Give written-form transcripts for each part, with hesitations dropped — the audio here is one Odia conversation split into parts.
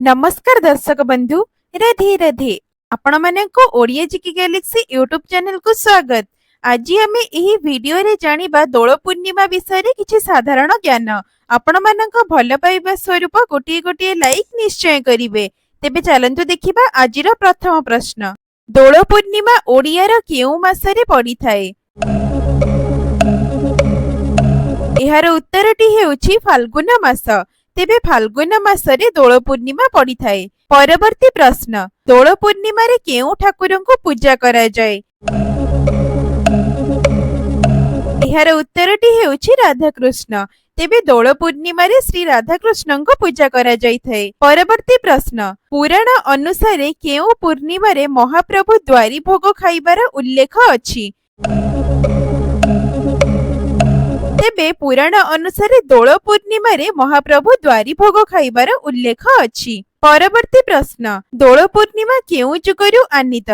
ନମସ୍କାର ଦର୍ଶକ ବନ୍ଧୁ, ରାଧେ ରାଧେ। ଆପଣମାନଙ୍କୁ ଓଡ଼ିଆ ଜିକେ ଗ୍ୟାଲେକ୍ସି ୟୁଟ୍ୟୁବ ଚ୍ୟାନେଲକୁ ସ୍ୱାଗତ। ଆଜି ଆମେ ଏହି ଭିଡିଓରେ ଜାଣିବା ଦୋଳ ପୂର୍ଣ୍ଣିମା ବିଷୟରେ କିଛି ସାଧାରଣ ଜ୍ଞାନ। ଆପଣମାନଙ୍କ ଭଲ ପାଇବା ସ୍ୱରୂପ ଗୋଟିଏ ଗୋଟିଏ ଲାଇକ୍ ନିଶ୍ଚୟ କରିବେ। ତେବେ ଚାଲନ୍ତୁ ଦେଖିବା ଆଜିର ପ୍ରଥମ ପ୍ରଶ୍ନ। ଦୋଳ ପୂର୍ଣ୍ଣିମା ଓଡ଼ିଆର କେଉଁ ମାସରେ ପଡ଼ିଥାଏ? ଏହାର ଉତ୍ତରଟି ହେଉଛି ଫାଲ୍ଗୁନ ମାସ। ତେବେ ଫାଲ୍ଗୁନ ମାସରେ ଦୋଳ ପୂର୍ଣ୍ଣିମା ପଡ଼ିଥାଏ। ପରବର୍ତ୍ତୀ ପ୍ରଶ୍ନ, ଦୋଳ ପୂର୍ଣ୍ଣିମାରେ କେଉଁ ଠାକୁରଙ୍କୁ ପୂଜା କରାଯାଏ? ଏହାର ଉତ୍ତରଟି ହେଉଛି ରାଧାକୃଷ୍ଣ। ତେବେ ଦୋଳ ପୂର୍ଣ୍ଣିମାରେ ଶ୍ରୀ ରାଧାକୃଷ୍ଣଙ୍କୁ ପୂଜା କରାଯାଇଥାଏ। ପରବର୍ତ୍ତୀ ପ୍ରଶ୍ନ, ପୁରାଣ ଅନୁସାରେ କେଉଁ ପୂର୍ଣ୍ଣିମାରେ ମହାପ୍ରଭୁ ଦ୍ୱାରୀ ଭୋଗ ଖାଇବାର ଉଲ୍ଲେଖ ଅଛି? ତେବେ ପୁରାଣ ଅନୁସାରେ ଦୋଳ ପୂର୍ଣ୍ଣିମାରେ ମହାପ୍ରଭୁ ଦ୍ୱାରୀ ଭୋଗ ଖାଇବାର ଉଲ୍ଲେଖ ଅଛି। ପରବର୍ତ୍ତୀ ପ୍ରଶ୍ନ, ଦୋଳ ପୂର୍ଣ୍ଣିମା କେଉଁ ଯୁଗରୁ ଆନିତ?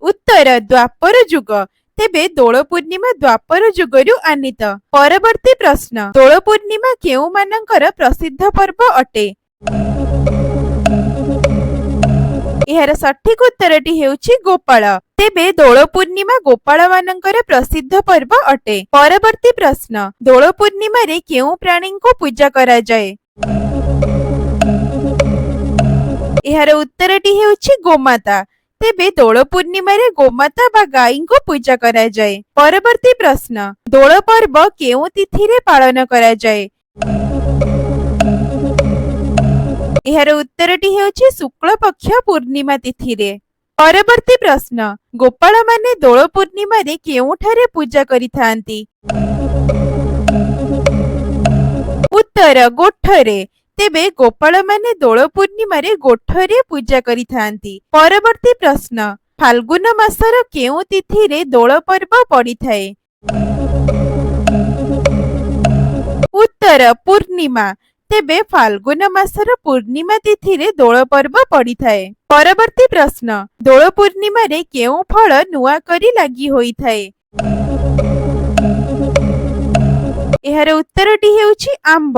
ଉତ୍ତର ଦ୍ୱାପର ଯୁଗ। ତେବେ ଦୋଳ ପୂର୍ଣ୍ଣିମା ଦ୍ୱାପର ଯୁଗରୁ ଆନିତ। ପରବର୍ତ୍ତୀ ପ୍ରଶ୍ନ, ଦୋଳ ପୂର୍ଣ୍ଣିମା କେଉଁମାନଙ୍କର ପ୍ରସିଦ୍ଧ ପର୍ବ ଅଟେ? ଏହାର ସଠିକ ଉତ୍ତରଟି ହେଉଛି ଗୋପାଳ। ତେବେ ଦୋଳ ପୂର୍ଣ୍ଣିମା ଗୋପାଳମାନଙ୍କର ପ୍ରସିଦ୍ଧ ପର୍ବ ଅଟେ। ପରବର୍ତ୍ତୀ ପ୍ରଶ୍ନ, ଦୋଳ ପୂର୍ଣ୍ଣିମାରେ କେଉଁ ପ୍ରାଣୀଙ୍କୁ ପୂଜା କରାଯାଏ? ଏହାର ଉତ୍ତରଟି ହେଉଛି ଗୋମାତା। ତେବେ ଦୋଳ ପୂର୍ଣ୍ଣିମାରେ ଗୋମାତା ବା ଗାଈଙ୍କୁ ପୂଜା କରାଯାଏ। ପରବର୍ତ୍ତୀ ପ୍ରଶ୍ନ, ଦୋଳ ପର୍ବ କେଉଁ ତିଥିରେ ପାଳନ କରାଯାଏ? ଏହାର ଉତ୍ତରଟି ହେଉଛି ଶୁକ୍ଳପକ୍ଷ ପୂର୍ଣ୍ଣିମା ତିଥିରେ। ପରବର୍ତ୍ତୀ ପ୍ରଶ୍ନ, ଗୋପାଳମାନେ ଦୋଳ ପୂର୍ଣ୍ଣିମାରେ କେଉଁଠାରେ ପୂଜା କରିଥାନ୍ତି? ଉତ୍ତର ଗୋଠରେ। ତେବେ ଗୋପାଳମାନେ ଦୋଳ ପୂର୍ଣ୍ଣିମାରେ ଗୋଠରେ ପୂଜା କରିଥାନ୍ତି। ପରବର୍ତ୍ତୀ ପ୍ରଶ୍ନ, ଫାଲ୍ଗୁନ ମାସର କେଉଁ ତିଥିରେ ଦୋଳ ପର୍ବ ପଡ଼ିଥାଏ? ଉତ୍ତର ପୂର୍ଣ୍ଣିମା। ତେବେ ଫାଲ୍ଗୁନ ମାସର ପୂର୍ଣ୍ଣିମା ତିଥିରେ ଦୋଳ ପର୍ବ ପଡ଼ିଥାଏ। ପରବର୍ତ୍ତୀ ପ୍ରଶ୍ନ, ଦୋଳ ପୂର୍ଣ୍ଣିମାରେ କେଉଁ ଫଳ ନୂଆ କରି ଲାଗି ହୋଇଥାଏ? ଏହାର ଉତ୍ତରଟି ହେଉଛି ଆମ୍ବ।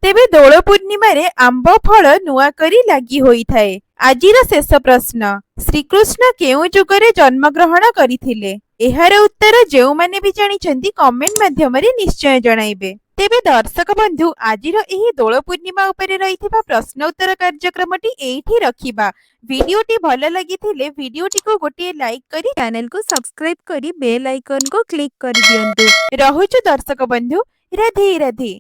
ତେବେ ଦୋଳ ପୂର୍ଣ୍ଣିମାରେ ଆମ୍ବ ଫଳ ନୂଆ କରି ଲାଗି ହୋଇଥାଏ। ଆଜିର ଶେଷ ପ୍ରଶ୍ନ, ଶ୍ରୀକୃଷ୍ଣ କେଉଁ ଯୁଗରେ ଜନ୍ମଗ୍ରହଣ କରିଥିଲେ? ଏହାର ଉତ୍ତର ଯେଉଁମାନେ ବି ଜାଣିଛନ୍ତି, କମେଣ୍ଟ ମାଧ୍ୟମରେ ନିଶ୍ଚୟ ଜଣାଇବେ। ତେବେ ଦର୍ଶକ ବନ୍ଧୁ, ଆଜିର ଏହି ଦୋଳ ପୂର୍ଣ୍ଣିମା ଉପରେ ରହିଥିବା ପ୍ରଶ୍ନ ଉତ୍ତର କାର୍ଯ୍ୟକ୍ରମଟି ଏଇଠି ରଖିବା। ଭିଡିଓଟି ଭଲ ଲାଗିଥିଲେ ଭିଡିଓଟିକୁ ଗୋଟିଏ ଲାଇକ୍ କରି ଚ୍ୟାନେଲକୁ ସବସ୍କ୍ରାଇବ୍ କରି ବେଲ୍ ଆଇକନ୍କୁ କ୍ଲିକ୍ କରିଦିଅନ୍ତୁ। ରହୁଛୁ ଦର୍ଶକ ବନ୍ଧୁ, ରାଧେ ରାଧେ।